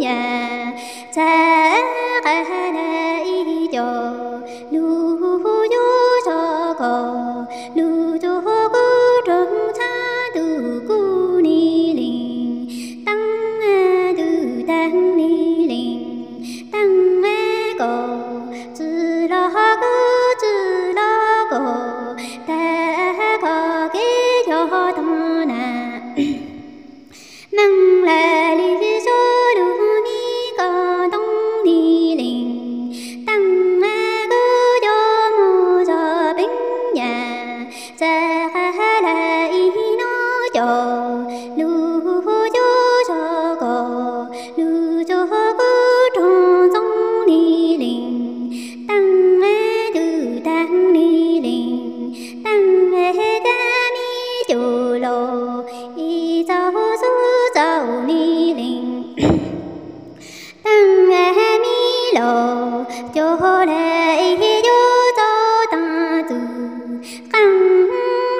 nyaj, txav qab lawm ib co lug yuav zov kom lug cuag kuv roog txhab ntuj kuv ni lees, teeb ntuj teeb ni lees, teeb kom tsi los kuv tsi los kom tag koj kev coj tog na. Meej lawm li suav lug mi koj ntoo ni lees, teeb kuv coj mus zov peeb nyaj, txav qab lawm ib nub co lug yuav zov kom lug cuag kuv roog txhab ni lees, teeb ntuj teeb ni lees, teeb tag mi cuag los ib txaus xub txaus ni lees, teeb mi los cuag lawm ib yuav txaus taag txug, qeej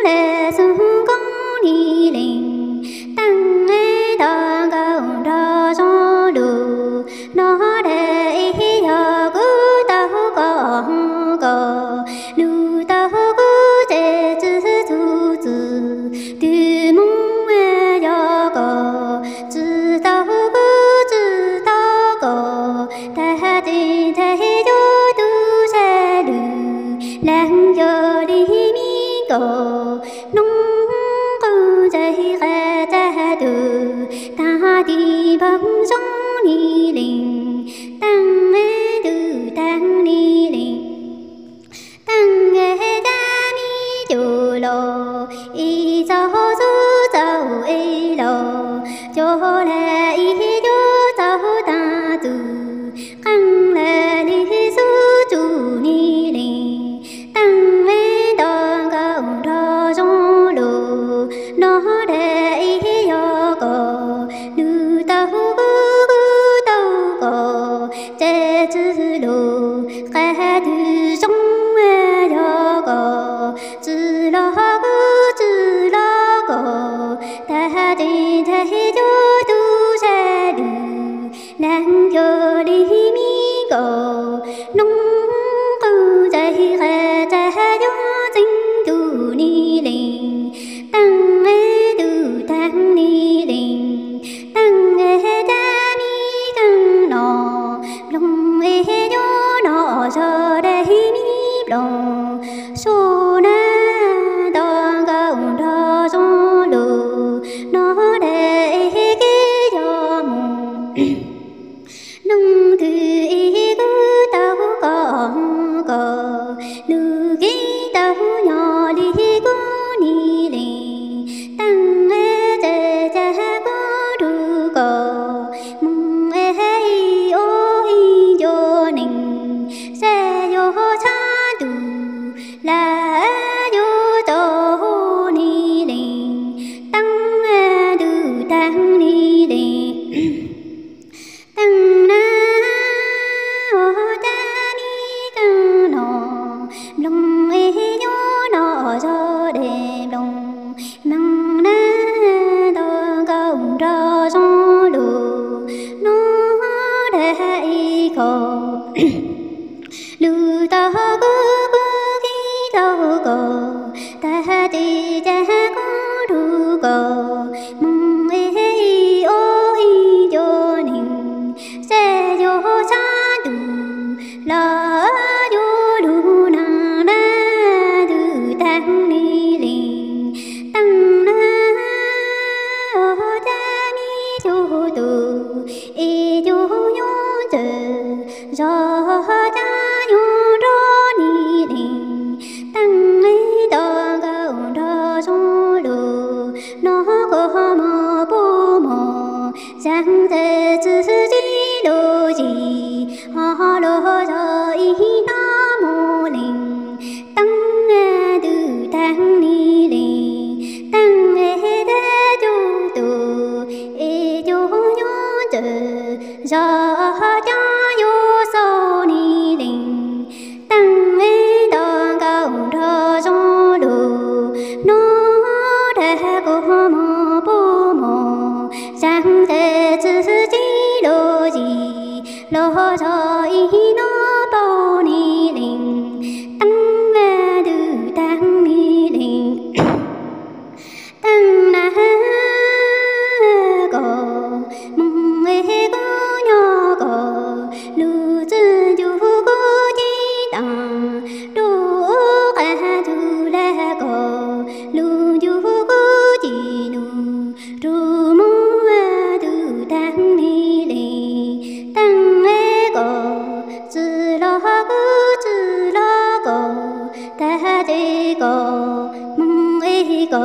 lawm xug koob ni lees, teeb nto nkaus nrog zoo lug, nov dab ib yog kuv tau koj hov koj, lug tau kuv tsev tsi txug txwm twg moog, yog koj tsi tau kuv tsi tau koj, tag teg ntxhais yuav tug sab lug, leeg yog li mi koj, noog qw ntxhais qab txag tug, tag tig npog zoo ni lees, teeb ntuj teeb ni lees, teeb tag mi cuag los ib txaus xub txaus es los, cuag lawm ib yuav txaus taag txug, qeej lawm li xub txug ni lees, teeb nto nkaus nrog zoo lug, nov dab ib yog koj, lug tau kuv kuv tau koj, tsev tsi lug qab twg zoo, yog koj tsi los kuv tsi los koj, tag teg ntxhais yuav tug sab lug, leeg yog li mi koj, noog qw ntxhais qab txag yuav txeeb tug ni lees, teeb ntuj teeb ni lees, teeb tag mi keeb no, nploog es yuav noj zog dab mi nploog, suav nab nto nkaus nrog zoo lug, nov dab kev coj moog, noog twg es kuv tau koj hov koj, lug kev tau nyob li kuv ni lees, teeb tsev txag kuv rug koj, moog es ua ib ncuav neeg, xav yuav txhab tug, lawv yuav tau hu ni lees, teeb ntuj teeb ni lees, teeb nab ua dab mi keeb no, nploog es yuav noj zog dab nploog, neeg nab nto nkaus nrog zoo lug, nov dab ib koj, lug tau kuv kuv kev tau koj, tag teg txag kuv rug koj, moog es ua ib ncuav neeg, xav yuav txhab tug, los yuav lug naag nab ntuj teeb ni lees, teeb nab ua dab mi cuag tug, es cuag yuav txawm zog caj yuav nrog ni lees, teeb nto nkaus nrog zoo lug, nov koj mog puab mog, zaam tes tsi tsi lug zis, ho lug zog ib nub moog lees, teeb ntuj teeb ni lees, teeb dab cuag tug, es cuag yuav txawm zog caj yuav xaus ni lees, teeb nto nkaus nrog zoo lug, nov dab koj mog puab mog, zaam tes tsi tsi lug Cov zog ib no paub ni lees, teeb ntws tag ni lees. Teeb na ko, moog es kuv nyob ko, lug txwj ncuj kuv ceeb toom, rua qab tug lag ko, lug ncuj kuv ci nug, rua moog tug tag ni lees. Teeb es ko, txwj los kuv txwj los ko, tag ces ko, moog es ko,